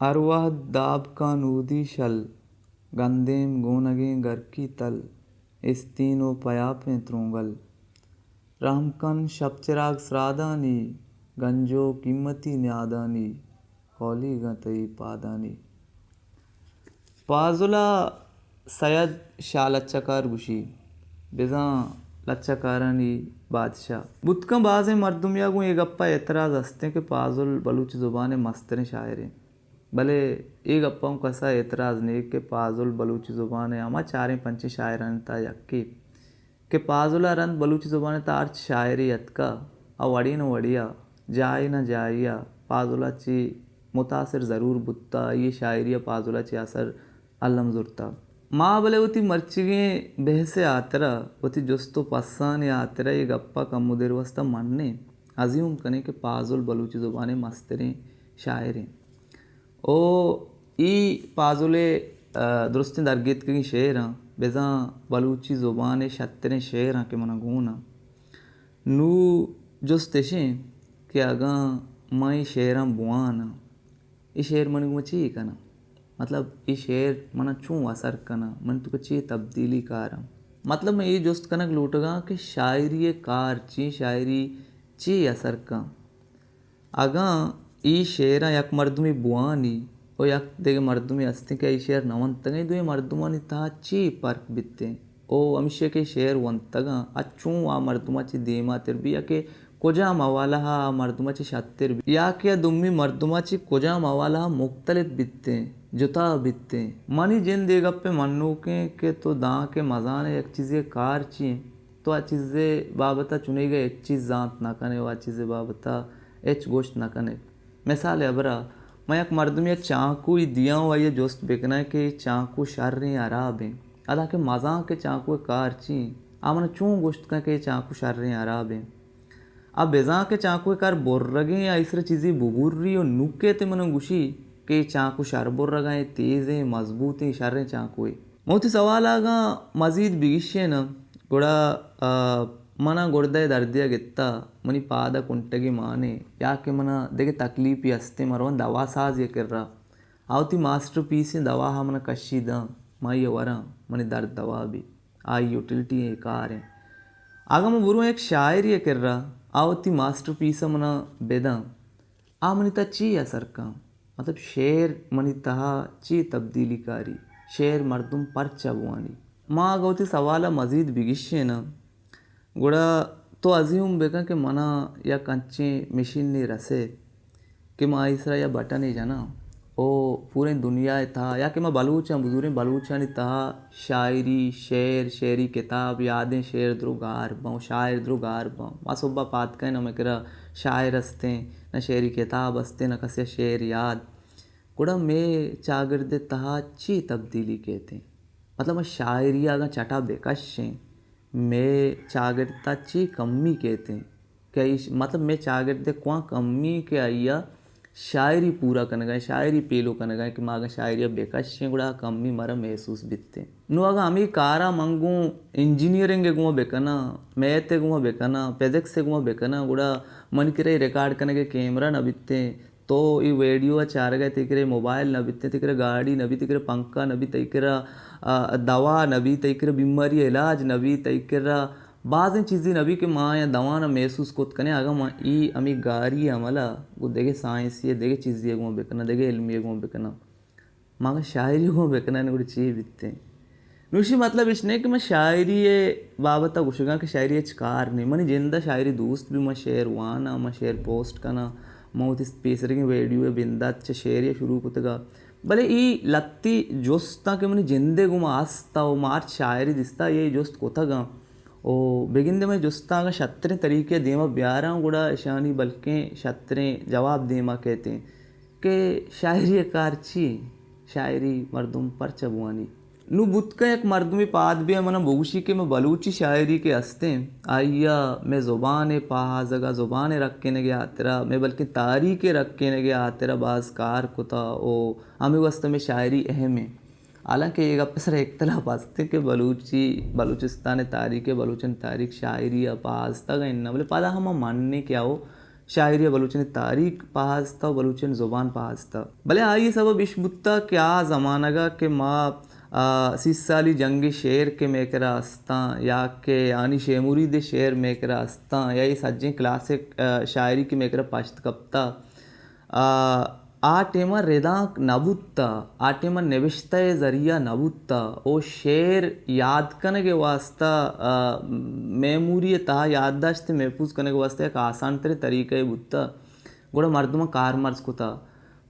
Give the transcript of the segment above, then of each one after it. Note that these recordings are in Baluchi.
ہر وہد داب کاں نودی شل، گندیم گونگیں گرکی تل، استین و پیاپیں ترونگل۔ رحم کن شپ چراگ سرادانی، گنج و قیمتی نیادانی، ہولیگاں تئی پادانی۔ پازل ءَ سید شاہ لچہ کار گوشی، بزاں لچہ کارانی بادشاہ۔ بوت کن بازیں مردمے ءَ گوں اے گپ ءَ اعتراض استیں کہ پازل بلوچی زبان ءِ مستریں شاعرے، بلے اے گپ ءَ اوں کس ءَ اعتراض نے کہ پازل بلوچی زبان ءِ ہما چاریں پنچیں شاعرانی تہا یکے۔ کہ پازل ءَ رند بلوچی زبان ءِ تہا ہرچ شاعرے اتکہ، آ وڑے نہ وڑے ءَ، جاہے نہ جاہے ءَ پازل ءَ چہ متاثر ضرور بوتہ، آئی ءِ شاعری ءَ پازل ءَ چہ اثر الم زرتہ۔ ما بلے وتی مرچیگیں بحث ءِ ہاترا، وتی جست و پسانی ہاترا اے گپ ءَ کمو دیر واسطہ منیں، ازیوم کنیں کہ پازل بلوچی زبان ءِ مستریں شاعرے۔ او اے پازل ءِ، آ، درستیں درگیتکگیں شعر آں، بزاں بلوچی زبان ءِ شتریں شعر آں کہ من ءَ گون آں۔ نوں جست اش انت کہ اگاں من اے شعراں بوان آں، اے شعر منی گوما چے کن آں؟ مطلب، اے شعر من ءَ چون اثر کن آں؟ منی توکا چے تبدیلی کار آں؟ مطلب، من اے جست کنگ لوٹگ آں کہ شاعری ءِ کار چی؟ شاعری چے اثر کن؟ اگاں اے شعراں یک مردمے بوانی و یک دگہ مردمے استیں کہ اے شعر نہ ونتگ انت، دوئیں مردمانی تہا چے پرک بیتیں؟ او ہمیشی کہ شعر ونتگ انت، آ چون آ مردم ءَ چہ دیما تر بی یا کہ کجام حوالہ ءَ آ مردم ءَ چہ شتر بی یا کہ آ دومی مردم ءَ چہ کجام حوالہ ءَ مختلف بیتیں، جتا بیتیں؟ منی جند اے گپ ءِ منوکیں کہ تو دانکہ مزانئے یک چیزے ءِ کار چی انت، تو آ چیز ءِ بابت ءَ چنیگہ ہچ چیز زانت نہ کن ئے و آ چیز ءِ بابت ءَ ہچ گوشت نہ کن ئے۔ مثال ءِ ہبرا، من یک مردمے ءَ چانکوے دیاں و آئی ءَ جست بکناں کہ اے چانکو شریں ہرابیں، حالانکہ مزانکہ چانکو ءِ کار چی انت، آ من ءَ چون گوشت کن کہ اے چانکو شریں ہرابیں؟ آ بزانکہ چانکو ءِ کار برگیں، آئی سرا چیزے ببری و نوکے تے من ءَ گوشی کہ اے چانکو شر برگا ایں، تیزیں، مضبوطیں، شریں چانکوے۔ من وتی سوال ءَ اگاں مزید بگیشیناں، گڑا، آ، من ءَ گردہ ءِ دردے ءَ گپتہ، منی پاد ءَ کنٹگے مان ایں، یا کہ من ءَ دگہ تکلیپے استیں، من رواں دوا سازے ءِ کرا۔ آ وتی ماسٹر پیسیں دوا ءَ من ءَ کشی داں، من آئی ءَ وراں، منی درد دوا بی، آئی یوٹیلٹی ایں، کار ایں۔ اگاں من برواں یک شاعرے ءِ کرا، آ وتی ماسٹر پیس ءَ من ءَ بداں، آ منی تہا چی اثر کن؟ مطلب، شعر منی تہا چی تبدیلی کاری؟ شعر مردم پرچا بوانی؟ ما اگاں وتی سوال ءَ مزید بگیشیناں، گڑا تو ازیوم بکن کہ من ءَ یک انچیں مشینے رسے کہ من آئی سرا یا بٹنے جناں او پوریں دنیا ءِ تہا، یا کہ ما بلوچاں بزوریں، بلوچانی تہا شاعری، شعر، شعری کتاب، یادیں شعر درو گار باں، شاعر درو گار باں۔ ما صبح پاد کئیں، نہ مئے کرا شاعر استیں، نہ شعری کتاب استیں، نہ کسے ءَ شعر یاد۔ گڑا مئے چاگرد ءِ تہا چی تبدیلی کیتیں؟ مطلب، ما شاعری ءَ اگاں چٹا بکشیں، مئے چاگرد ءِ تہا چی کمی کیتیں؟ کہ ایش-، مطلب، مئے چاگرد ءِ کواں کمی کہ آئی ءَ شاعری پورا کنگا ایں، شاعری پیلو کنگا ایں کہ ما اگاں شاعری ءَ بکشیں، گڑا آ کمی مارا محسوس بیتیں۔ نوں اگاں ہمے کار ءَ من گوں انجینئرنگ ءِ گوما بکناں، میتھ ءِ گوما بکناں، فزکس ءِ گوما بکناں، گڑا منی کرا اے ریکارڈ کنگ ءِ کیمرہ نہ بیتیں، تو اے ویڈیو ءَ چارگ ءَ ئے، تئی کرا اے موبائل نہ بیتیں، تئی کرا گاڑی نہ بی، تئی کرا گاڑی نہ بی، تئی کرا، آ، دوا نہ بی، تئی کرا بیماری ءِ علاج نہ بی، تئی کرا بازیں چیزے نہ بی کہ ما آیاں دوان ءَ محسوس کت کنیں۔ اگاں ما اے ہمے گاری ءِ عمل ءَ گوں دگہ سائنسی ءِ دگہ چیزے ءِ گوما بکناں، دگہ علمی ءِ گوما بکناں، ما اگاں شاعری ءِ گوما بکناں، گڑا چے بیتیں؟ نوں ایشی مطلب ایش نہ کہ من شاعری ءِ بابت ءَ گوشگاں کہ شاعری ہچ کار نہ ایں۔ منی جند ءَ شاعری دوست بی، من شعر واناں، من شعر پوسٹ کناں، من وتی پیسریگیں ویڈیو ءِ بندات چہ شعرے ءَ شروع کتگ ءَ۔ بلے اے لھتے جستاں کہ منی جند ءِ گوما است ءَ، و من ہرچ شاعرے دیستہ، اے جست کتگ آں۔ و بگندے من جستاں اگاں شتریں طریقے ءَ دیما بیاراں، گڑا اشانی بلکیں شتریں جواب دیما کیتیں کہ شاعری ءِ کار چی ایں؟ شاعری مردم پرچا بوانی؟ نوں بوت کن یک مردمے پاد بیا منا بگوشی کہ مئے بلوچی شاعری کہ استیں، آئی ءَ مئے زبان ءِ پہازگ ءَ، زبان ءِ رکینگ ءِ ہاترا، مئے بلکیں تاریخ ءِ رکینگ ءِ ہاترا باز کار کتہ و ہمے واستہ مئے شاعری اہم ایں۔ حالانکہ اے گپ ءِ سرا اختلاف استیں کہ بلوچی، بلوچستان ءِ تاریخ ءَ، بلوچانی تاریخ شاعری ءَ پہازتگ انت نہ، بلے پدا ہم ما منیں کہ آؤ شاعری ءَ بلوچانی تاریخ پہازتہ و بلوچانی زبان پہازتہ۔ بلے آئی ءِ سبب اش بوتہ کہ آ زمانگ ءَ کہ ما، آ، سی سالی جنگی شعر کہ مئے کرا استاں یا کہ ہانی شے مرید ءِ شعر مئے کرا استاں یا اے سجیں کلاسک، آ، شاعری کہ مئے کرا پشت کپتہ، آ، آ ٹیم ءَ ردانک نہ بوتہ، آ ٹیم ءَ نبشتہ ءِ ذریعہ نہ بوتہ، او شعر یاد کنگ ءِ واستہ، آ، میموری ءِ تہا یادداشت ءِ محفوظ کنگ ءِ واستہ یک آسان تریں طریقہ یے بوتہ، گڑا مردماں کارمرز کتہ۔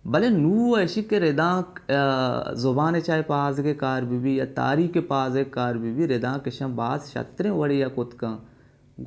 بلے نوں اشی کہ ردانک، آ، زبان ءِ چاہے پہازگ ءِ کار بہ بی یا تاریخ ءِ پہازگ ءِ کار بہ بی، ردانک اشاں باز شتریں وڑے ءَ کت کن۔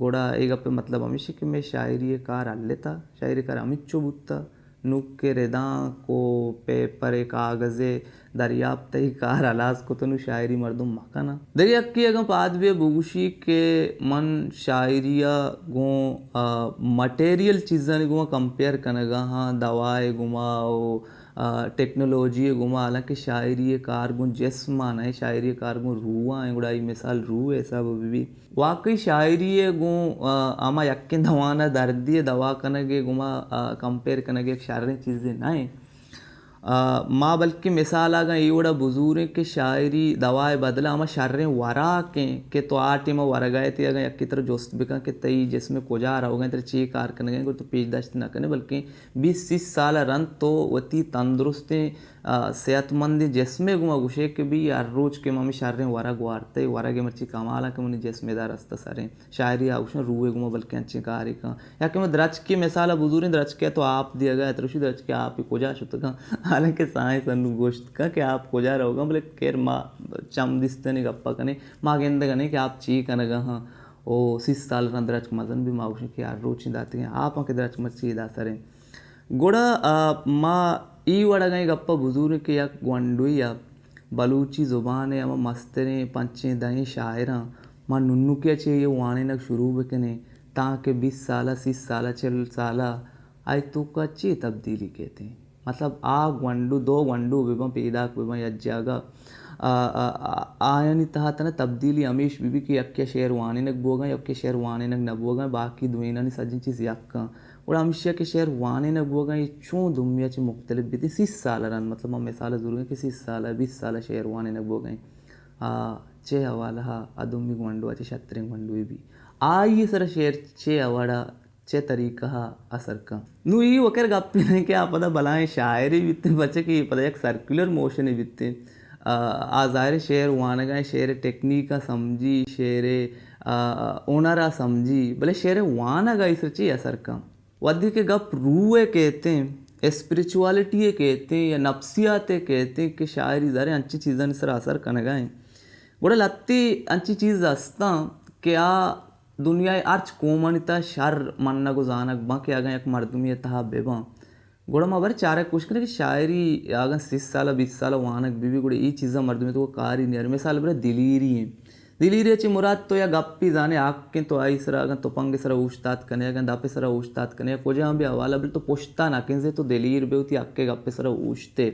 گڑا اے گپ ءِ مطلب ہمیش کہ مئے شاعری ءِ کار ہلتہ، شاعری ءِ کار ہمینچو بوتہ، نوں کہ ردانک و پیپر ءِ کاغذ ءِ دریافت ءَ اے کار ہلاس کتہ، نوں شاعری مردم مہ کناں۔ دگہ یکے اگاں پاد بیا بگوشی کہ من شاعری ءَ گوں، آ، مٹیریل چیزانی گوما کمپیئر کنگ ءَ آں، دوا ءِ گوما و آ، ٹیکنالوجی ءِ گوما، حالانکہ شاعری ءِ کار گوں جسم ءَ نہ، شاعری ءِ کار گوں روح ءَ، گڑا اے مثال روح ءِ حساب ءَ بہ بی۔ واقعی شاعری ءِ گوں، آ، ہما یکیں دوان ءَ دردی ءِ دوا کنگ ءِ گوما، آ، کمپیئر کنگ یک شریں چیزے نہ ایں۔ آ، ما بلکہ مثال اگاں اے وڑا بزوریں کہ شاعری دوا ءِ بدل ءَ ہما شریں وراک ایں کہ تو آ ٹیم ءَ ورگ ءَ ئے، تئی اگاں یکے ترا جست بکن کہ تئی جسم ءِ کجا روگ ءَ، ترا چے کار کنگ ءَ، گڑا تو پیش داشت نہ کن ئے، بلکیں بیست سی سال ءَ رند تو وتی تندرستیں، آ، صحت مندیں جسم ءِ گوما گوشے کہ بی ہر روچ کہ من ہمے شریں ورگ وارتہ، اے ورگ ءِ مرچی کمال ءَ کہ منی جسم ادا رستہ سریں۔ شاعری ءَ گوشن روح ءِ گوما بلکیں انچیں کارے کن۔ یا کہ من درچکے مثال ءَ بزوریں، درچکے ءَ تو آپ دیگ ءَ ئے، ترا گوشی درچکے ءَ آپ کجا شتگ اَنت؟ حالانکہ سائنس انوں گوشت کن کہ آپ کجا روگ ءَ اَنت، بلے خیر ما چم دیستانی گپ ءَ کنیں، ما گندگ ءَ نہ ایں کہ آپ چی کنگ ءَ اَنت۔ او سی سال ءَ رند درچک مزن بی، ما گوشیں کہ ہر روچیں داتگیں آپاں کہ درچک مرچی ادا سریں۔ گڑا، آ، ما اے وڑ اگاں اے گپ ءَ بزوریں کہ یک گونڈوے ءَ بلوچی زبان ءِ ہما مستریں پنچیں دہیں شاعراں ما ننوکی ءَ چہ اے وانینگ شروع بکنیں، تانکہ بیست سال ءَ، سی سال ءَ، چل سال ءَ آئی توکا چے تبدیلی کیت ایں؟ مطلب، آ گونڈو، دو گونڈو بہ باں، پیداک بہ باں یک جاگہ، آ، آ، آ، آیانی تہا تنا تبدیلی ہمیش بہ بی کہ یکے ءَ شعر وانینگ بوگ ءَ ایں، یکے ءَ شعر وانینگ نہ بوگ ءَ ایں، باقی دوئینانی سجیں چیز یک اَں۔ گڑا ہمیشی ءَ کہ شعر وانینگ بوگ ءَ ایں، اے چون دومی ءَ چہ مختلف بیت ایں؟ سی سال ءَ رند، مطلب، ما مثال ءَ زورگ ءَ ایں کہ سی سال ءَ، بیست سال ءَ شعر وانینگ بوگ ءَ ایں۔ آ، چے حوالہ ءَ آ دومی گونڈو ءَ چہ شتریں گونڈوے بی؟ آئی ءِ سر ءَ شعر چے وڑ ءَ چہ طریقہ ءَ اثر کن۔ نوں اے وکر گپے نہ کہ آ پدا بلاہیں شاعرے بیت، پرچا کہ اے پدا یک سرکولر موشنے بیت۔ آ، آ ظاہر ایں شعر وانگ ءَ، شعر ءِ ٹیکنیک ءَ سمجھی، شعر ءِ، آ، ہنر ءَ سمجھی، بلے شعر ءِ وانگ ءَ آئی سر چے اثر کن؟ وھدے کہ گپ روح ءِ کیت ایں، اسپرچوالٹی ءِ کیت ایں یا نفسیات ءِ کیت ایں کہ شاعری ظاہر ایں انچیں چیزانی سر ءَ اثر کنگ ءَ ایں۔ گڑا لھتے انچیں چیز ہستاں کہ آ دنیا ءِ ہرچ قومانی تہا شر منگ و زانگ باں کہ اگاں یک مردمے ءِ تہا بہ باں، گڑا ما باریں چارگ کوشش کنیں کہ شاعری اگاں سی سال ءَ، بیست سال ءَ وانگ بہ بی، گڑا اے چیزاں مردمے ءِ توکا کاری نیار۔ مثال برے دلیری ایں۔ دلیری ءَ چہ مراد تو یا گپے زانے حق ایں، تو آئی سرا اگاں تپنگ ءِ سرا اوشتات کنے، اگاں دپ ءِ سرا اوشتات کنے، یا کجام بھی حوالہ بل تو پشتا نہ کنزے، تو دلیر بے، وتی حق ءِ گپ ءِ سرا اوشتے۔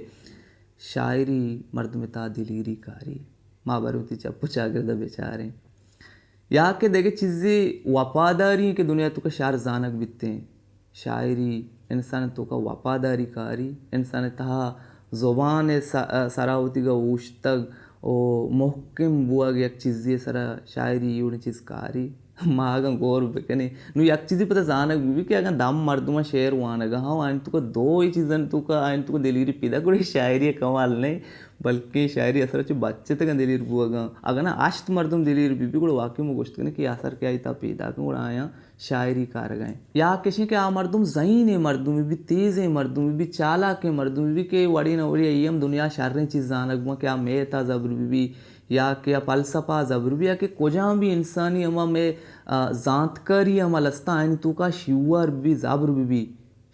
شاعری مردم ءِ تہا دلیری کاری۔ ما بریں وتی چپ و چاگرد ءَ بچاریں۔ یا کہ دگہ چیزے وپاداری ایں کہ دنیا ءِ توکا شر زانگ بیت ایں۔ شاعری انسان ءِ توکا وپاداری کاری، انسان ءِ تہا زبان ءِ س-، سرا وتیگا اوشتگ و مھکم بوگ یک چیزے ءِ سرا شاعری اے وڑیں چیز کاری۔ ما اگاں گور بکنیں، نوں یک چیزے پدا زانگ بہ بی کہ اگاں دہ مردماں شعر وانگ ءَ اَں، آیانی توکا دو اے چیزانی توکا، آیانی توکا دلیری پیداک، گڑا اے شاعری ءِ کمال نہ ایں، بلکیں شاعری اثر ءَ چہ بچتگاں دلیر بوگ ءَ اَں۔ اگاں نہ ہشت مردم دلیر بہ بی، گڑا واقعی ما گوشت کنیں کہ اے اثر کہ آئی تہا پیداک ایں، گڑا آیاں شاعری کارگ ءَ ایں۔ یا کشیں کہ آ مردم ذہینیں مردمے بی، تیزیں مردمے بی، چالاکیں مردمے بی کہ وڑے نہ وڑے آئی ہم دنیا ءِ شریں چیز زانگ باں کہ آ میتھ ءَ زبر بہ بی، یا کہ آ فلسفہ ءَ زبر بی، یا کہ کجام بھی انسانی ہما مئے، آ، زانتکاری ہما لستاں آیانی توکا شیوار بہ بی، زبر بہ بی،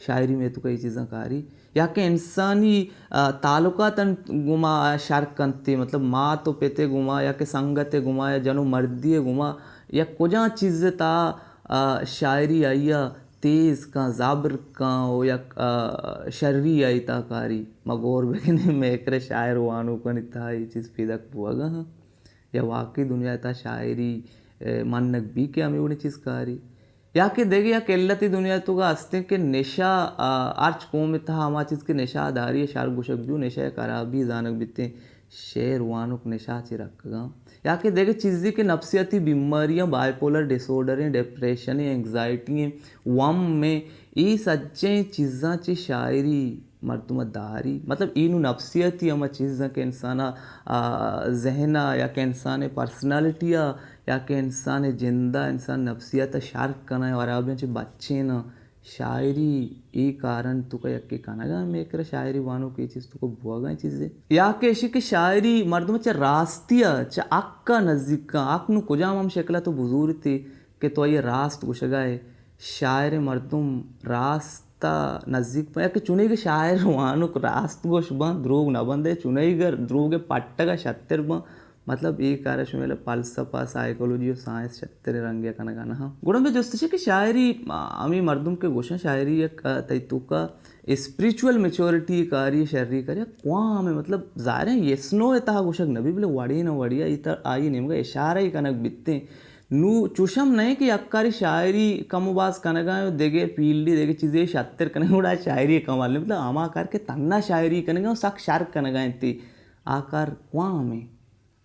شاعری مئے توکا اے چیزاں کاری۔ یا کہ انسانی، آ، تعلقاتانی گوما آ شر کنت، مطلب مات و پت ءِ گوما یا کہ سنگت ءِ گوما یا جن و مردی ءِ گوما یا کجام چیز ءِ تہا، آ، شاعری آئی ءَ تیز کن، زبر کن و یک، آ، شری آئی تہا کاری۔ ما گور بکنیں مئے کرا شاعر و وانوکانی تہا اے چیز پیداک بوگ ءَ اَں۔ یا واقعی دنیا ءِ تہا شاعری، اے، منگ بی کہ ہمے وڑیں چیز کاری۔ یا کہ دگہ یک علتے دنیا ءِ توکا ہستیں کہ نشہ، آ، ہرچ قوم ءِ تہا ہما چیز کہ نشہ داری ءَ شر گوشگ بیو، نشہ یک ہرابی زانگ بیتیں، شعر وانوک نشہ چہ رکگاں۔ یا کہ دگہ چیزے کہ نفسیاتی بیماریاں، بائی پولر ڈس آرڈر ایں، ڈپریشن ایں، اینگزائٹی ایں، وہم ایں، اے سجہیں چیزاں چہ شاعری مردم ءَ داری۔ مطلب، اے نوں نفسیاتی ہما چیزاں کہ انسان ءِ، آ، ذہن ءَ یا کہ انسان ءِ پرسنالٹی ءَ یا کہ انسان ءِ جند ءَ، انسان نفسیات ءَ شر کناں، ہرابیاں چہ بچیناں، شاعری اے کارانی توکا یکے کنگا، مئے کرا شاعری وانوک اے چیز توکا بوگا ایں چیزے۔ یا کہ ایشی کہ شاعری مردم چہ راستی ءَ، چہ حق ءَ نزیک کن، حق نوں کجام ہم شکل ءَ تو بزورتے کہ تو آئی ءَ راست گوشگا ئے، شاعر مردم راست ءَ نزیک بن، یا کہ چونیں کہ شاعر وانوک راست گوش بن، دروگ نہ بندے، چونیں کہ دروگ ءِ پٹگ ءَ شتر بن، مطلب، اے کار ءَ شمئے فلسفہ، سائیکولوجی و سائنس شتریں رنگے ءَ کنگ ءَ نہ اَنت۔ گڑا مئے جست ایش کہ شاعری، آ، ہمے مردم کہ گوشاں شاعری یک، آ، تئی توکا اسپریچوئل میچورٹی کاری، شری کاری، کوام ءَ، مطلب، ظاہر ایں یس نو ءِ تہا گوشگ نہ بی، بلے وڑے نہ وڑے ءَ آئی تہ-، آئی نیمگ ءَ اشارہ ئے کنگ بیتیں۔ نوں چوش ہم نہ ایں کہ یک کارے شاعری کم و باز کنگ ءَ ایں و دگہ فیلڈے، دگہ چیزے شتر کنگ ءَ، گڑا شاعری ءِ کمال نہ ایں۔ مطلب، ہما کار کہ تہنا شاعری کنگ ءَ ایں، سک شر کنگ ءَ ایں، آ کار کوام ایں۔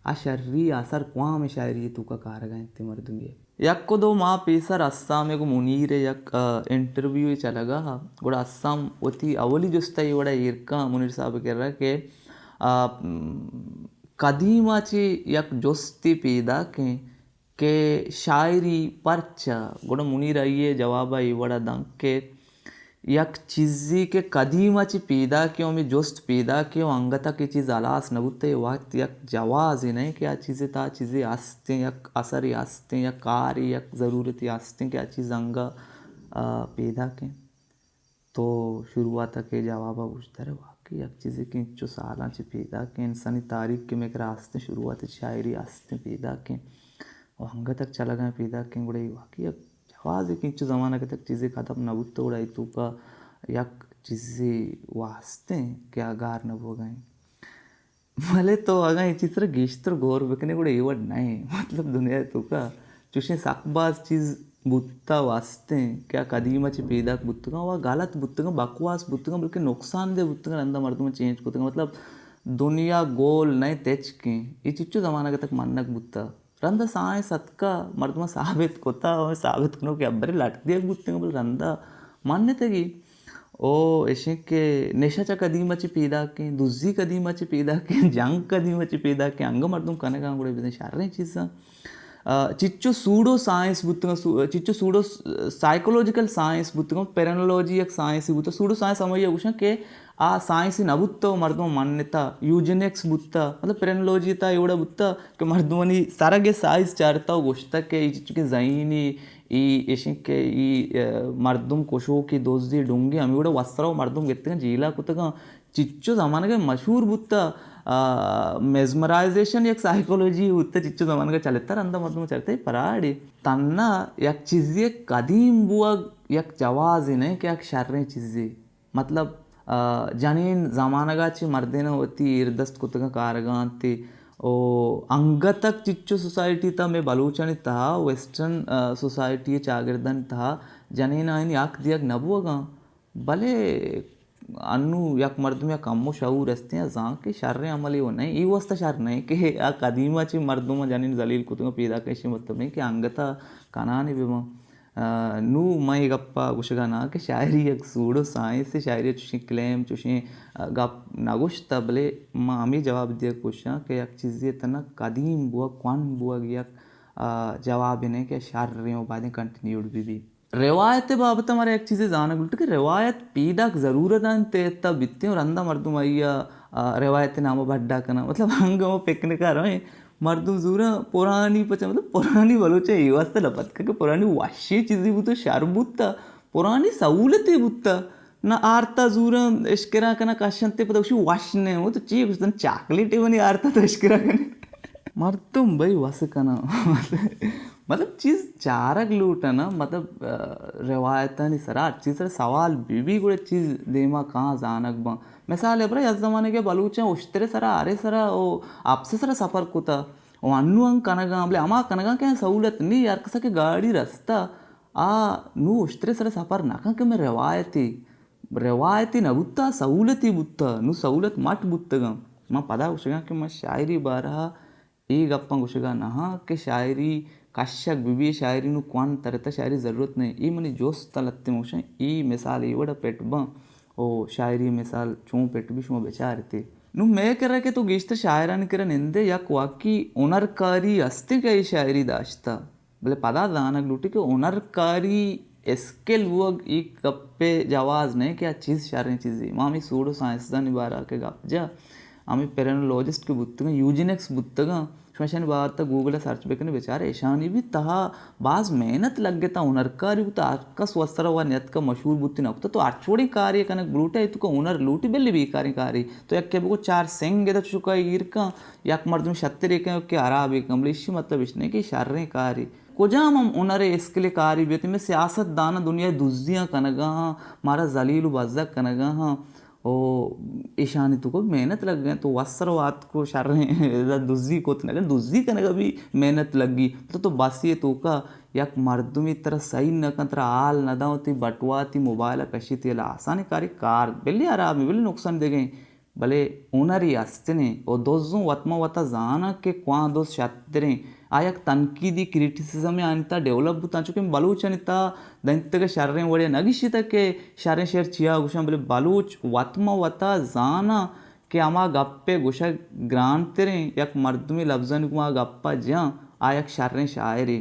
آ شری آسر کوام شاعری ءِ توکا کارگا انت مردمی ءَ۔ یک و دو ماہ پیسر حسام ءَ گوں منیر ءِ یک، آ، انٹرویو ءَ چلگا ہا، گڑا حسام وتی اولی جست ءَ اے وڑا ایر کن منیر صاحب ءِ کرا کہ، آ، م، قدیم ءَ چہ یک جستے پیداک انت کہ شاعری پرچا؟ گڑا منیر آئی ءِ جواب ءَ اے وڑا دنت کہ یک چیزے کہ قدیم ءَ چہ پیداک ایں، ہمے جست پیداک ایں و انگت ءَ کہ چیز ہلاس نہ بوتہ، اے وقت یک جوازے نہ ایں کہ آ چیز ءِ تہا چیزے ہستیں، یک اثرے ہستیں، یک کارے، یک ضرورتے ہستیں کہ آ چیز انگہ، آ، پیداک ایں۔ تو شروعات ءَ کہ جواب ءَ گوشتر واقعی یک چیزے کہ انچو سالاں چہ پیداک ایں، انسانی تاریخ کہ مئے کرا ہستیں، شروعات ءَ شاعری ہستیں پیداک ایں و انگت ءَ چلگا ایں پیداک ایں، گڑا اے واقعی یک جوازے کہ انچو زمانگ ءَ تک چیزے ختم نہ بوتہ، گڑا اے توکا یک چیزے واستیں کہ آ گار نہ بوگا ایں۔ بلے تو اگاں اے چیز ءِ سرا گیشتر غور بکنے، گڑا اے وڑ نہ ایں۔ مطلب، دنیا ءِ توکا چوشیں سک باز چیز بوتہ و ہستیں کہ آ قدیم ءَ چہ پیداک بوتگاں و آ غلط بوتگاں، بکواس بوتگاں، بلکہ نقصان دہ بوتگاں، رندا مردم چینج کتگاں۔ مطلب، دنیا گول نہ ایں، تچک ایں۔ اے چچو زمانگ ءَ تک منگ بوتہ۔ رندا سائنس اتکا، مردماں ثابت کتا، و ثابت کنوکیں ہبرے لٹ دیگ بوتگاں، بلے رندا منتگی۔ او ایشیں کہ نشہ چہ قدیم ءَ چہ پیداک ایں، دزی قدیم ءَ چہ پیداک ایں، جنگ قدیم ءَ چہ پیداک ایں، انگہ مردم کنگاں، گڑا بزاں شریں چیزاں۔ آ، چچو سوڈو سائنس بوتگاں، سو-، چچو سوڈو س-، سائیکولوجیکل سائنس بوتگاں، پیرنولوجی یک سائنسے بوتہ، سوڈو سائنس ہمائی ءَ گوشاں کہ آ سائنسے نہ بوتہ و مردم منتہ، یوجینکس بوتہ، مطلب، پیرنولوجی ءِ تہا اے وڑا بوتہ کہ مردمانی سرگ ءِ سائز چارتہ و گوشتہ کہ اے چنچکیں ذہینی، اے ایشیں کہ اے، آ، مردم کشوکے، دزے، ڈونگے، ہمے وڑا وسرا و مردم گپتگاں، جیلا کتگاں، چچو زمانگ ءَ مشہور بوتہ، آ، میزمرائزیشن یک سائیکولوجی بوتہ، چچو زمانگ ءَ چلتہ، رندا مردم چارتہ، اے پراڈے۔ تہنا یک چیزے قدیم بوگ یک جوازے نہ ایں کہ یک شریں چیزے۔ مطلب، آ، جنین زمانگ ءَ چہ مردیناں وتی ایردست کتگاں، کارگاں انت و انگت ءَ چچو سوسائٹی تہا، مئے بلوچانی تہا، ویسٹرن، آ، سوسائٹی ءِ چاگردانی تہا جنیناں آیانی حق دیگ نہ بوگاں۔ بلے انوں یک مردمے ءَ کمو شعور استیں، آ زان کہ شریں عملے و نہ ایں، اے واسطہ شر نہ ایں کہ آ قدیم ءَ چہ مردم ءَ جنین ذلیل کتگاں، پیداک ایں، ایشی مطلب نہ ایں کہ انگت ءَ کنانے بہ باں۔ آ، نوں من اے گپ ءَ گوشگ ءَ نہ آں کہ شاعری یک سوڈو سائنسے، شاعری ءَ چوشیں کلیم، چوشیں، آ، گپ نہ گوشتہ، بلے من ہمے جواب دیگ ءَ گوشاں کہ یک چیزے تہنا قدیم بوگ، کوہن بوگ یک، آ، جوابے نہ ایں کہ شریں و بائدیں کنٹینیوڈ بہ بی۔ روایت ءِ بابت ءَ مارا یک چیزے زانگ لوٹیت کہ روایت پیداک ضرورتانی تحت ءَ بیتیں و رندا مردم آئی ءَ، آ، روایت ءِ نام ءَ بڈا کناں۔ مطلب، انگہ ما پکنک ءَ رویں، مردم زوراں پرانی پچ ءَ، مطلب، پرانی بلوچ ءَ اے واسطہ لپت کن کہ پرانی وشیں چیزے بوتہ، شر بوتہ، پرانی سہولتے بوتہ۔ نہ آرتا زوراں اشکرا کناں، کشنتے، پدا گوشی وش نہ ایں، او تو چی گوشتن، چاکلیٹے منی آرتا تو اشکرا کنے۔ مردم بھئی وس کناں۔ مطلب، چیز چارگ لوٹاں نا، مطلب، آ، روایتانی سرا، ہر چیز سرا سوال بہ بی، گڑا چیز دیما کاں زانگ باں۔ مثال ءَ برا، یک زمانگے بلوچاں اشترے سرا، ہرے سرا، او اپس سرا سفر کتا، او انو ہم کنگاں، بلے ہما کنگاں کہ سہولت نی، ہر کسا کہ گاڑی رستا، آ نوں اشترے سر ءَ سپر نہ کن کہ مئے روایتے، روایتے نہ بوتہ، سہولتے بوتہ، نوں سہولت مٹ بوتگاں۔ من پدا گوشگاں کہ من شاعری بارہا اے گپاں گوشگا نہ آں کہ شاعری کشگ بہ بی، شاعری نوں کوان ترتہ، شاعری ضرورت نہ۔ اے منی جست ءَ لہتیں موشن، اے مثال اے وڑا پٹ باں، او شاعری مثال چون پٹ بی شما بچارتے۔ نوں مئے کرا کہ تو گیشتر شاعرانی کرا نندے، یک واقعی ہنرکاری ہستیں کہ اے شاعری داشتہ۔ بلے پدا زانگ لوٹی کہ ہنرکاری اسکل بوگ اے گپے جواز نہ کہ آ چیز شریں چیزے۔ ما ہمے سوڈو سائنسدانی بارہ کہ گپ جا، ہمے پرینولوجسٹ کہ بوتگاں، یوجینکس بوتگاں، شما اشانی بابت گوگل ءَ سرچ بکنے بچارے، اشانی بھی تہا باز محنت لگتا، ہنرکاری بوتا، ہر کس وسرا وا نیتکا مشہور بوتی نہ کتا۔ تو ہرچ وڑیں کارے کنگ بلوٹے، تو کا ہنر لوٹی، بلے بیکاریں کارے۔ تو یکے بگو چار سنگ ادا چکا ایر کن، یک مردم شترے کن کہ ہرابے کن، بلے اشی مطلب اش نہ کہ شریں کارے۔ کجام ہم ہنر اسکل کاری بیت، مئے سیاست دانا دنیا دزیاں کنگا ہاں، مارا ذلیل و بزگ کنگا ہاں، او ایشانی تو کو محنت لگ گئے، تو وسر وات کو شریں دزی کو تنگا، دزی کنگا بھی محنت لگی۔ تو تو بس یہ تو کا یک مردمی ترا صحیح نہ کن، ترا حال نہ داں، تی بٹوا تی موبائل کشی تی آسانی کاری کار بلی حرابی، بلی نقصان دے گئے۔ بلے ہنرے استیں و دزاں وت ما وتا زاناں کہ کواں دز شتریں۔ آ یک تنقیدی کریٹیسزمے آنی تہا ڈیولپ بوتاں، چونکہ بلوچانی تہا دنتگ شریں وڑے نہ گشتگ کہ شریں شعر چیا گوشاں، بلے بلوچ وت ما وتا زاناں کہ ہما گپے گوشگ گرانتریں، یک مردمی لبزانی گوں آ گپا جاں، آ یک شریں شاعرے۔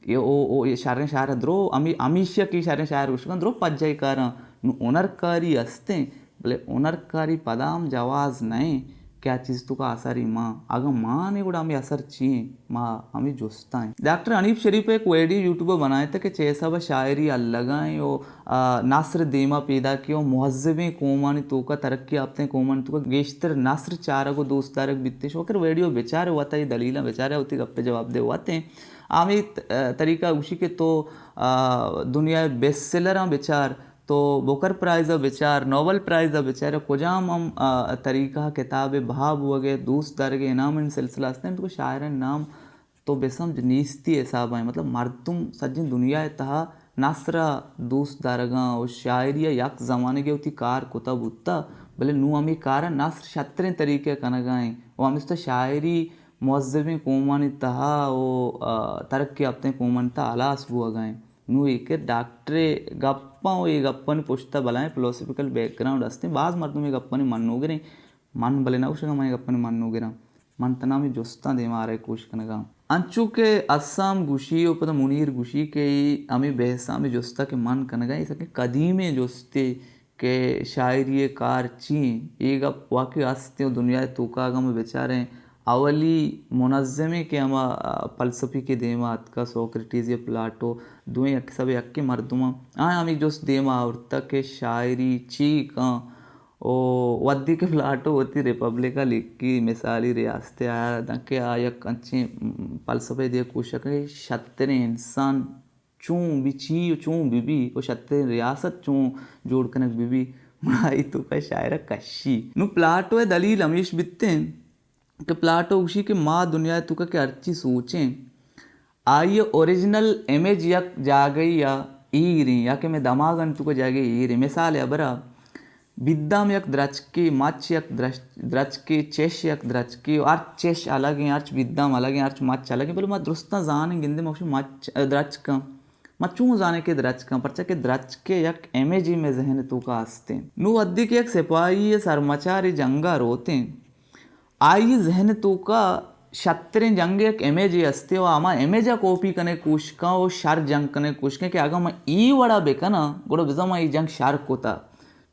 اے او، او، اے شریں شاعر درو، ہمی-، ہمیشی کہ شریں شاعر گوشگاں درو پجائی کاراں۔ نوں ہنرکاری استیں، بلے ہنرکاری پدا ہم جواز نہ ایں کہ آ چیز تو کا اثری ماں۔ اگاں ماں نے گڑا ہمیں اثر چی ایں؟ ما ہمیں جستا ایں۔ ڈاکٹر حنیف شریف ایک ویڈیو یوٹیوب بنائے تھا کہ چہ حساب شاعری الگائیں و، آ، نثر دیما پیدا کی و مہذبیں قومانی توکا، ترقی یافتیں قومانی توکا گیشتر نثر چارگ و دوست دارگ بیتے۔ شوکر ویڈیو بچار وتا یہ دلیلاں بچارے وتی گپ جواب دے وتے۔ آ ہمے ت-، طریقہ گوشی کہ تو، آ، دنیا ءِ بیسٹ سیلراں بچار، تو بوکر پرائز ءَ بچار، نوبل پرائز ءَ بچار، کجام ہم، آ، طریقہ کتاب ءِ بہا بوگ ءِ، دوست دارگ ءِ انعامانی سلسلہ است انت، تو شاعرانی نام تو بہ سمجھ نیستی حساب ءَ، مطلب مردم سجیں دنیا ءِ تہا نثر ءَ دوست دارگاں و شاعری ءَ یک زمانگے وتی کار کتا بوتا، بلے نوں ہمے کار ءَ نثر شتریں طریقے ءَ کنگا ایں و ہمے واسطہ شاعری مہذبیں قومانی تہا و، آ، ترقی یافتیں قومانی تہا ہلاس بوگا ایں۔ نوں اے کہ ڈاکٹرے گپاں و اے گپانی پشتا بلائیں فلسفیکل بیک گراؤنڈ ہستیں۔ باز مردم اے گپانی منوگریں۔ من بلے نہ گوشگاں من اے گپانی منوگراں۔ من تنا ہمے جستاں دیما آرگ ءِ کوشش کنگاں۔ انچو کہ حسام گوشی و پدا منیر گوشی کہ اے ہمے بحث ءَ، ہمے جستا کہ من کنگاں، اے سکیں قدیمیں جستے کہ شاعری ءِ کار چی ایں؟ اے گپ واقعی است ایں و دنیا ءِ توکا اگاں ما بچاریں، اولی منظمے کہ ہما، آ، فلسفی کہ دیما اتکا، سوکریٹیز یا پلاٹو، دوئیں یک سب یکیں مردماں، آیاں ہمے جست دیما آورتا کہ شاعری چی کن؟ و وھدے کہ پلاٹو وتی ریپبلک ءَ لکھی، مثالی ریاستے آیارا داں کہ آ یک انچیں فلسفہ دے کوشش کہ شتریں انسان چون بی چی و چون بی بی و شتریں ریاست چون جوڑ کنگ بی بی، گڑا آئی توکا شاعر ءَ کشی۔ نوں پلاٹو ءِ دلیل ہمیش بیتیں کہ پلاٹو گوشی کہ ما دنیا ءِ توکا کہ ہرچی سوچیں، آئی ءِ اوریجنل امیج یک جاگہے ءَ ایریں یا کہ مئے دماغانی توکا جاگہے ایریں۔ مثال ءِ ہبرا بیدام یک درچکے، مچ یک درچ-، درچکے، چش یک درچکے، ہرچ چش الگیں، ہرچ بیدام الگیں، ہرچ مچ الگیں، بلے ما درستاں زانیں، گندیں، ما گوشیں مچ، درچکاں۔ ما چون زانیں کہ درچکاں؟ پرچا کہ درچکے یک امیجے مئے ذہن ءِ توکا ہستیں۔ نوں وھدے کہ یک سپاہی ءِ سرمچارے جنگا روتیں، آئی ذہن ءِ توکا شتریں جنگ ءِ یک امیجے ہستے و ہما امیج ءَ کاپی کنگ ءِ کوشش کن و شر جنگ کنگ ءِ کوشش کن کہ اگاں من اے وڑا بکناں، گڑا بزاں من اے جنگ شر کتا۔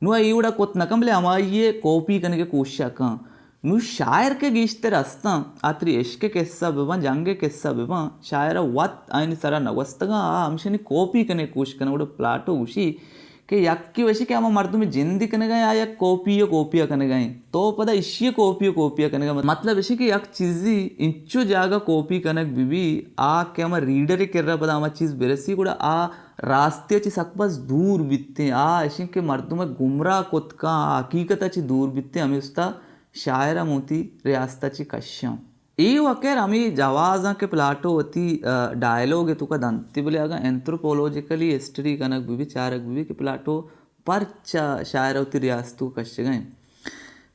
نوں آ اے وڑا کت نہ کن، بلے ہمائی ءِ کاپی کنگ ءِ کوشش ءَ کن۔ نوں شاعر کہ گیشتر ہستاں، آ تری عشق ءِ قصہ بباں، جنگ ءِ قصہ بباں، شاعر ءَ وت آیانی سرا نہ گوستگاں، آ ہمشانی کاپی کنگ ءِ کوشش کناں۔ گڑا پلاٹو گوشی کہ یکے وشی کہ ہما مردم جندی کنگا ایں، آ یک کاپی ءِ کاپی ءَ کنگا ایں۔ تو پدا اشی ءِ کاپی ءِ کاپی ءَ کنگا۔ مطلب اشی کہ یک چیزی انچو جاگہ کاپی کنگ بی بی، آ کہ ہما ریڈر ءِ کرا پدا ہما چیز برسی، گڑا آ راستی ءَ چہ سک باز دور بیتیں۔ آ اشی کہ مردم ءَ گمراہ کت کن، آ حقیقت ءَ چہ دور بیتیں، ہمے استا شاعر ءَ من وتی ریاست ءَ چہ کشاں۔ اے وَ خیر ہمے جوازاں کہ پلاٹو وتی، آ، ڈائیلاگ ءِ توکا دنت، بلے اگاں اینتھروپولوجیکلی ہسٹری کنگ بہ بی، چارگ بہ بی کہ پلاٹو پرچا شاعر ءَ وتی ریاست ءَ کشگ ءَ انت،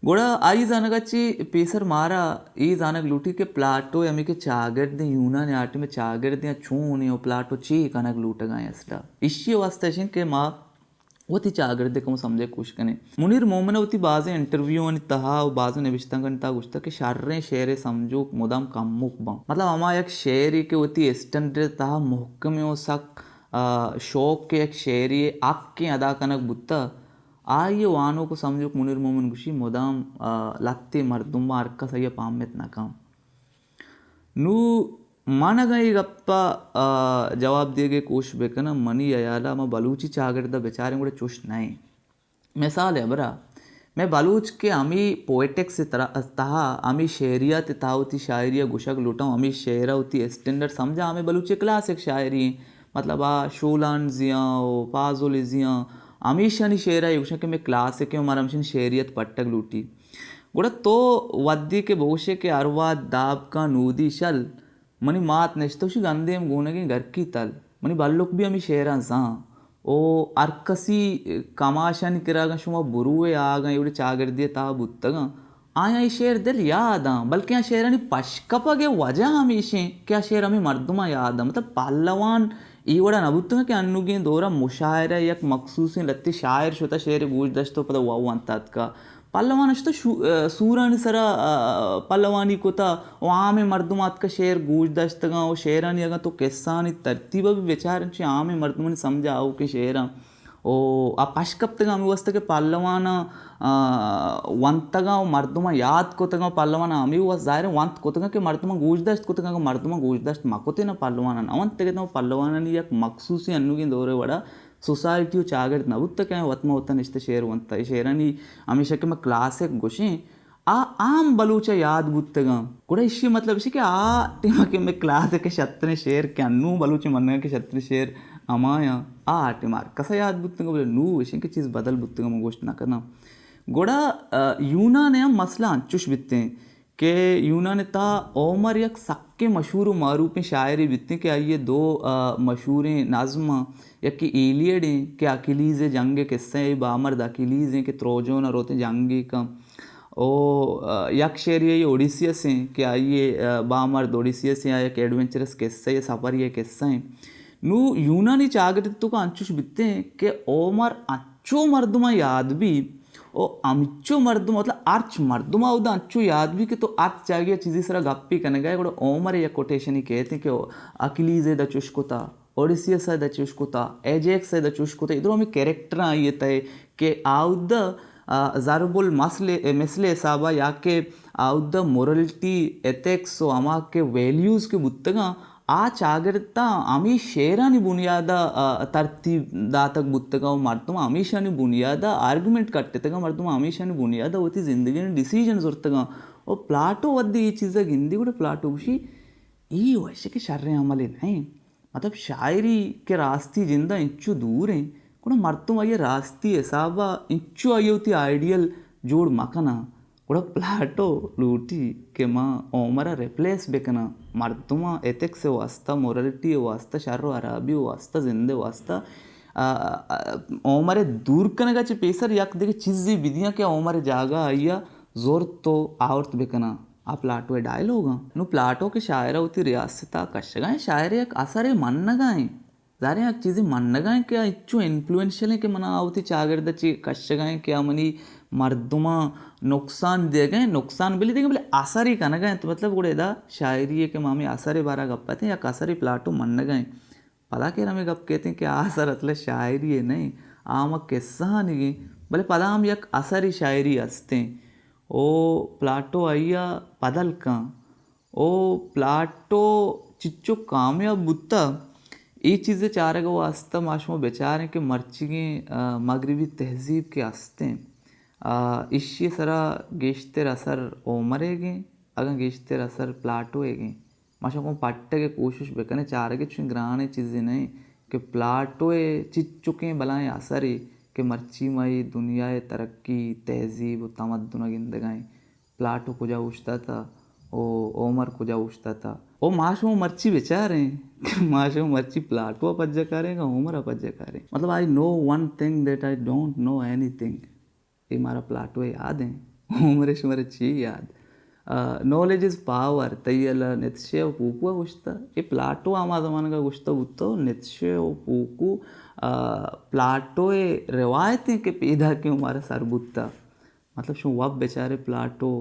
گڑا آئی زانگ ءَ چہ پیسر مارا اے زانگ لوٹی کہ پلاٹو ءِ ہمے کہ چاگردیں یونان ءِ آ ٹائم ءِ چاگردیں چون ایں ءُ پلاٹو چے کنگ لوٹگ ءَ انت اصل ءَ۔ ایشی ءِ واستہ اش انت کہ ما وتی چاگرد ءَ کمو سمجھگ ءِ کوشش کنیں۔ منیر مومن ءَ وتی بازیں انٹرویوانی تہا ءُ بازیں نبشتانکانی تہا گوشتگ کہ شریں شعر ءِ سمجھوک مدام کموک باں۔ مطلب ہما یک شعرے کہ وتی اسٹینڈرڈ ءِ تہا مھکمیں ءُ سک، آ، شوق ءِ یک شعرے ءِ حق ءَ ادا کنگ بوتہ، آئی ءِ وانوک ءُ سمجھوک منیر مومن گوشی مدام، آ، لھتے مردم باں، ہر کس آئی ءَ پہمت نہ کن۔ نوں من اگاں اے گپ ءَ، آ، جواب دیگ ءِ کوشش بہ کناں، منی ہیال ءَ ما بلوچی چاگرد ءَ بچاریں گڑا چوش نہ ایں۔ مثال ءِ ہبرا، مئے بلوچ کہ ہمے پوئٹکس ءِ ترا-، تہا، ہمے شعریات ءِ تہا وتی شاعری ءَ گوشگ لوٹاں، ہمے شعر ءَ وتی اسٹینڈرڈ سمجھاں، ہمے بلوچی کلاسک شاعری ایں، مطلب آ شولان زیاں ءُ پازل زیاں، ہمیشانی شعر ءَ اے گوشاں کہ مئے کلاسک ایں ءُ مارا ہمشانی شعریات پٹگ لوٹی۔ گڑا تو وھدے کہ بگوشے کہ ہر وھد داب کن نودی شل، منی مات نشتہ اشی گندیم گونگیں گرکی تل، منی بلک بھی ہمے شعراں زان۔ او ہر کسی کماشانی کرا اگاں شما بروئے آ اگاں ایوڑے چاگردی ءِ تہا بوتگاں، آیاں اے شعر دل یاد آں، بلکیں آ شعرانی پشکپگ ءِ وجہ ہمیش ایں کہ آ شعر ہمے مردماں یاد آں۔ مطلب پہلوان اے وڑا نہ بوتگاں کہ انوگیں دورا مشاعرہ یک مخصوصیں لہتے شاعر شتہ شعر گوش داشتہ ءُ پدا وا ونت آتکا۔ پہلوان اشتہ شو-، آ، سورانی سرا، آ، پہلوانی کتا ءُ عام مردم آتکا شعر گوش داشتگاں ءُ شعرانی اگاں تو قصہانی ترتیب ءَ بھی بچار، انچیں عام مردمانی سمجھ ءَ آؤکیں شعراں ءُ آ پش کپتگاں ہمے واسطہ کہ پہلواناں، آ، ونتگاں ءُ مردماں یاد کتگاں ءُ پہلواناں ہمے واسطہ ظاہر ونت کتگاں کہ مردماں گوش داشت کتگاں، کہ مردماں گوش داشت مہ کتیں نا پہلواناں نہ ونتگ اتاں ءُ پہلوانانی یک مخصوصیں انوگیں دورے وڑا سوسائٹی ءُ چاگرد نہ بوتگ کہ آ وت ما وتا نشتہ شعر ونتہ۔ اے شعرانی ہمیشہ کہ ما کلاسک گوشیں، آ عام بلوچ ءَ یاد بوتگاں۔ گڑا ایشی مطلب ایشی کہ آ ٹیم ءَ کہ مئے کلاسک ءِ شتریں شعر کہ انوں بلوچ ءِ منگ ءَ کہ شتریں شعر ہمایاں، آ ٹیم ءَ ہر کس ءَ یاد بوتگاں، بلے نوں ایشی کہ چیز بدل بوتگاں، من گوشت نہ کناں۔ گڑا، آ، یونان ءَ ہم مسئلہ انچوش بیتیں۔ کہ یونان ءِ تہا ہومر یک سکیں مشہور ءُ معروفیں شاعرے بیتیں کہ آئی ءِ دو، آ، مشہوریں نظم آں، یکے ایلیڈ ایں کہ اکیلیز ءِ جنگ ءِ قصہ ایں، بامرد اکیلیز ایں کہ تروجون ءَ روت جنگے کن۔ او، آ، یک شعرے آئی اوڈیسیس ایں کہ آئی ءِ، آ، بامرد اوڈیسیس ایں، آ یک ایڈونچرس قصہ ایں، سفرے ءِ قصہ ایں۔ نوں یونانی چاگرد ءِ توکا انچوش بیتیں کہ ہومر انچو مردماں یاد بی، او ہمچو مردم، مطلب ہرچ مردم اودا انچو یاد بی کہ تو ہرچ جاگہ ءَ چیزے سرا گپے کنگا ئے، گڑا ہومر ءِ یک کوٹیشنے کیت کہ اکیلیز ءَ ادا چوش کتا، اوڈیسیس ءَ ادا چوش کتا، ایجیکس ءَ ادا چوش کتا، اے درو ہمے کریکٹراں آئی ءِ تہ ءَ کہ اودا، آ، ضرب المثل، مثل ءِ حساب ءَ یا کہ اودا مورلٹی، ایتھکس ءُ ہما کہ ویلیوز کہ بوتگاں، آ چاگرد ءَ ہمے شعرانی بنیاد ءَ، آ، ترتیب داتگ بوتگ ءُ مردم ہمیشانی بنیاد ءَ آرگومنٹ کٹتگ ءُ مردم ہمیشانی بنیاد ءَ وتی زندگیانی ڈیسیژن زرتگ ءُ پلاٹو وھدے اے چیز ءَ گندی گڑا پلاٹو گوشی، اے وش کہ شریں عملے نہ انت۔ مطلب شاعری کہ راستی جند ءَ انچو دور انت، گڑا مردم آئی ءَ راستی حساب ءَ انچو آئی ءَ وتی آئیڈیل جوڑ مہ کناں۔ گڑا پلاٹو لوٹی کہ ما ہومر ءَ ریپلیس بہ کناں، مردماں ایتھکس ءِ واستہ، مورلٹی ءِ واستہ، شر ءُ ہرابی ءِ واستہ، زند ءِ واستہ، آ، آ، ہومر ءِ دور کنگ ءَ چہ پیسر یک دگہ چیزے بدیاں کہ ہومر ءِ جاگہ ءَ آئی ءَ زرت ءُ آورت بہ کناں۔ آ پلاٹو ءِ ڈائیلاگ آں۔ نوں پلاٹو کہ شاعر ءَ وتی ریاست ءَ کشگ ءَ ایں، شاعر ءِ یک اثرے منگ ءَ ایں۔ ظاہر ایں یک چیزے منگ ءَ ایں کہ آ انچو انفلوئنشل ایں کہ من ءَ آ وتی چاگرد ءَ چہ کشگ ءَ ایں کہ آ منی مردماں نقصان دیگ ءَ ایں، نقصان بلے دیگ ءَ ایں، بلے اثرے کنگ ءَ ایں۔ تو مطلب گڑا ادا شاعری ءِ کہ ما ہمے اثر ءِ بارہ ءَ گپ ءَ اتیں، یک اثرے پلاٹو منگ ءَ ایں۔ پدا کہ ہمے گپ کیت ایں کہ آ اثر اصل ءَ شاعری ءِ نہ ایں، آ ہما قصہانیگ ایں، بلے پدا ہم یک اثرے شاعری است ایں۔ او پلاٹو آئی ءَ بدل کن۔ او پلاٹو چچو کامیاب بوتہ، اے چیز ءِ چارگ ءِ واستہ ما شما بچاریں کہ مرچیگیں، آ، مغربی تہذیب کہ است ایں، آ، ایشی ءِ سرا گیشتر اثر ہومر ئیگ ایں، اگاں گیشتر اثر پلاٹو ئیگ ایں۔ ما شما گوں پٹگ ءِ کوشش بکنیں، چارگ ءِ چوشیں گرانیں چیزے نہ ایں کہ پلاٹو ءِ چچکیں بلاہیں اثرے کہ مرچی ما اے دنیا ءِ ترقی، تہذیب ءُ تمدن ءَ گندگ ءَ ایں۔ پلاٹو کجا اوشتاتہ؟ او عمر کجا اوشتاتا؟ او ما شما مرچی بچاریں کہ ما شما مرچی پلاٹو ءَ پجا کاریں کہ عمر ءَ پجا کاریں؟ مطلب، I know one thing that I don't know anything. اے مارا پلاٹو ءَ یاد ایں۔ عمر ءَ شمارا چی یاد؟ نالج از پاور، تئی یلہ نیتشے ءُ پوکو ءَ گوشتہ۔ اے پلاٹو ہما زمانگ ءَ گوشتہ بوتہ، نیتشے ءُ پوکو، آ، پلاٹو ءِ روایت ایں کہ پیداکیں ءُ مارا سر بوتہ۔ مطلب، شما وت بچارے پلاٹو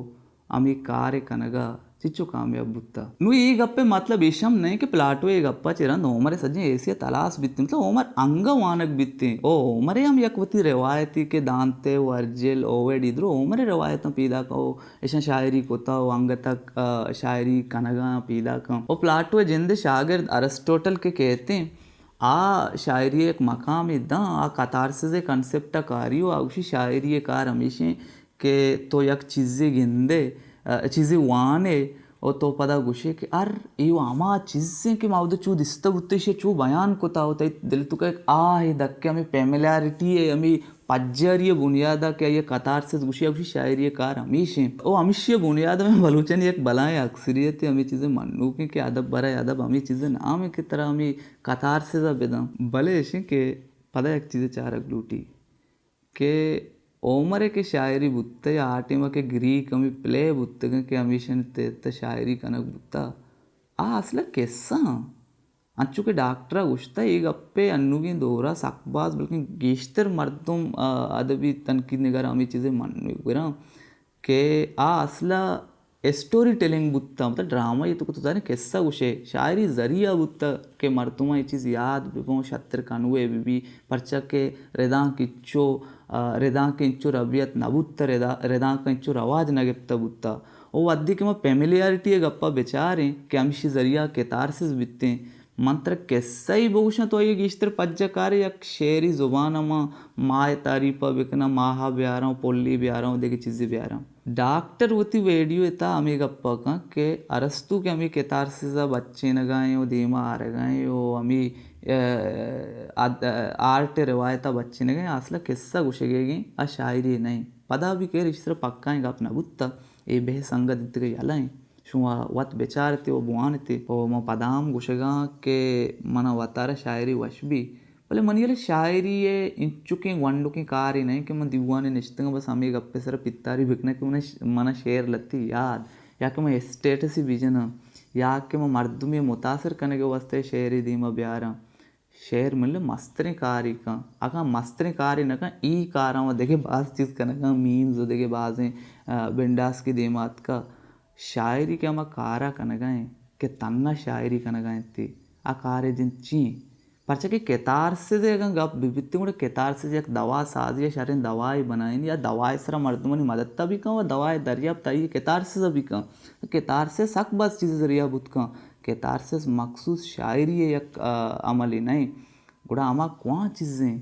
ہمے کار ءِ کنگ ءَ چچو کامیاب بوتہ۔ نوں اے گپ ءِ مطلب ایش ہم نہ ایں کہ پلاٹو ءِ اے گپ ءَ چہ رند عمر ءِ سجیں حیثیت ہلاس بیت۔ مطلب، عمر انگہ وانگ بیت ایں۔ او عمر ءِ ہم یک وتی روایتے کہ دانتے، ورجل، اوویڈ، ایدرو عمر ءِ روایتاں پیداک او ایشاں شاعری کتہ او انگتک، آ، شاعری کنگ ءَ پیداک اَں۔ او پلاٹو ءِ جند ءِ شاگرد ارسٹوٹل کہ کیت ایں، آ شاعری ءَ یک مقامے داں، آ کتارسز ءِ کنسپٹ ءَ کاری او آ گوشی شاعری ءِ کار ہمیش ایں کہ تو یک چیزے گندے، آ، چیزے وانے او تو پدا گوشے کہ ہر اے و ہما چیز ایں کہ ما اود چو دیستہ بوتہ، ایشی چو بیان کتہ او تئی دل ءِ توکا یک آہے دکہ، ہمے فیملیارٹی ءِ، ہمے پجاری ءِ بنیاد ءَ کہ آئی ءَ کتارسز گوشی، آ گوشی شاعری ءِ کار ہمیش ایں۔ او ہمیشی ءِ بنیاد ءَ ہمے بلوچانی یک بلائیں اکثریتے ہمے چیز ءِ منوک ایں کہ ادب برائے ادب ہمے چیز ءِ نام ایں کہ ترا ہمے کتارسز ءَ بداں۔ بلے ایش ایں کہ پدا یک چیزے چارگ لوٹی کہ عمر ءِ کہ شاعری بوتہ یا آ ٹائم ءَ کہ گریک ہمے پلے بوتگ اَں کہ ہمیشانی تحت ءَ شاعری کنگ بوتہ، آ اصل ءَ کسہ اَں۔ انچو کہ ڈاکٹر ءَ گوشتہ، اے گپ ءَ انوگیں دور ءَ سک باز بلکیں گیشتر مردم، آ، ادبی تنقید نگار ہمے چیزے منوک گراں کہ آ اصل ءَ اسٹوری ٹیلنگ بوتہ، مطلب ڈرامہ ءِ توکا تو زانے کسہ گوشے، شاعری ذریعہ بوتہ کہ مردماں اے چیز یاد بہ بوں، شتر کنوے بہ بی، پرچا کہ ردانک انچو، آ، ردانک انچو ربیت نہ بوتہ، ردا-، ردانک انچو رواج نہ گپتہ بوتہ۔ او وھدے کہ ما فیملیارٹی ءِ گپ ءَ بچاریں کہ ہمیشی ذریعہ کتارسز بیتیں، من ترا کسہ ای بگوشاں، تو آئی ءَ گیشتر پجہ کارے، یک شعری زبان ءَ من ماہ ءِ تعریف ءَ بکناں، ماہ ءَ بیاراں، پلی بیاراں، دگہ چیزے بیاراں۔ ڈاکٹر وتی ویڈیو ءِ تہا ہمے گپ ءَ کن کہ ارسطو کہ ہمے کتارسز ءَ بچینگ ءَ ایں و دیم ءَ آرگ ءَ ایں و ہمے، ا، اد-، آرٹ ءِ روایت ءَ بچینگ ءَ ایں، اصل ءَ کسہ گوشگ ءَ ایں، آ شاعری نہ ایں۔ پدا بھی خیر ایشی سرا پکائیں گپ نہ بوتہ، اے بحث انگت دگہ یلہ ایں۔ شما وت بچارتے و بوانتے و من پدا ہم گوشگ ءَ آں کہ من ءَ وتارا شاعری وش بی، بلے منی ہیال ءَ شاعری ءِ انچکیں گونڈکیں کارے نہ ایں کہ من دیوانے نشتگ آں بس ہمے گپ ءِ سرا پتاری بکناں کہ من ءَ ش-، من ءَ شعر لھتے یاد، یا کہ من اسٹیٹسے بجناں، یا کہ من مردمے متاثر کنگ ءِ واستہ شعرے دیم ءَ بیاراں۔ شعر ملے مستریں کارے کن، اگاں مستریں کارے نہ کن، اے کاراں و دگہ باز چیز کنگ ءَ آں، میمز و دگہ بازیں، آ، بنڈاس کہ دیم ءَ اتکہ۔ شاعری کہ ہما کار ءَ کنگ ءَ ایں کہ تھنا شاعری کنگ ءَ انت، آ کار ءِ جند چی ایں؟ پرچا کہ کتارسز ءِ اگاں گپ بہ بیت، گڑا کتارسز یک دوا سازی ءِ شریں دوائے بنائینی یا دوا ءِ سرا مردمانی مدت ءَ بہ کن و دوا ءِ دریافت آئی ءِ کتارسز ءَ بہ کن۔ کتارسز سک باز چیز ذریعہ بوت کن۔ کتارسز مخصوص شاعری ءِ یک، آ، عملے نہ ایں۔ گڑا ہما کواں چیز ایں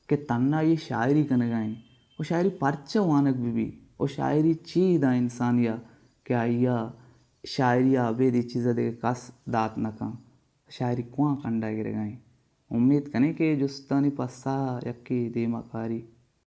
کہ تھنا اے شاعری کنگ ءَ ایں و شاعری پرچہ وانگ بہ بی و شاعری چی داں انسانی ءَ کہ آئی ءَ شاعری ءَ ابید اے چیز ءَ دگہ کس دات نہ کن۔ شاعری کواں کنڈ ءَ گرگ ءَ ایں؟ امیت کنیں کہ اے جستانی پسہ یکے دیم ءَ کاری۔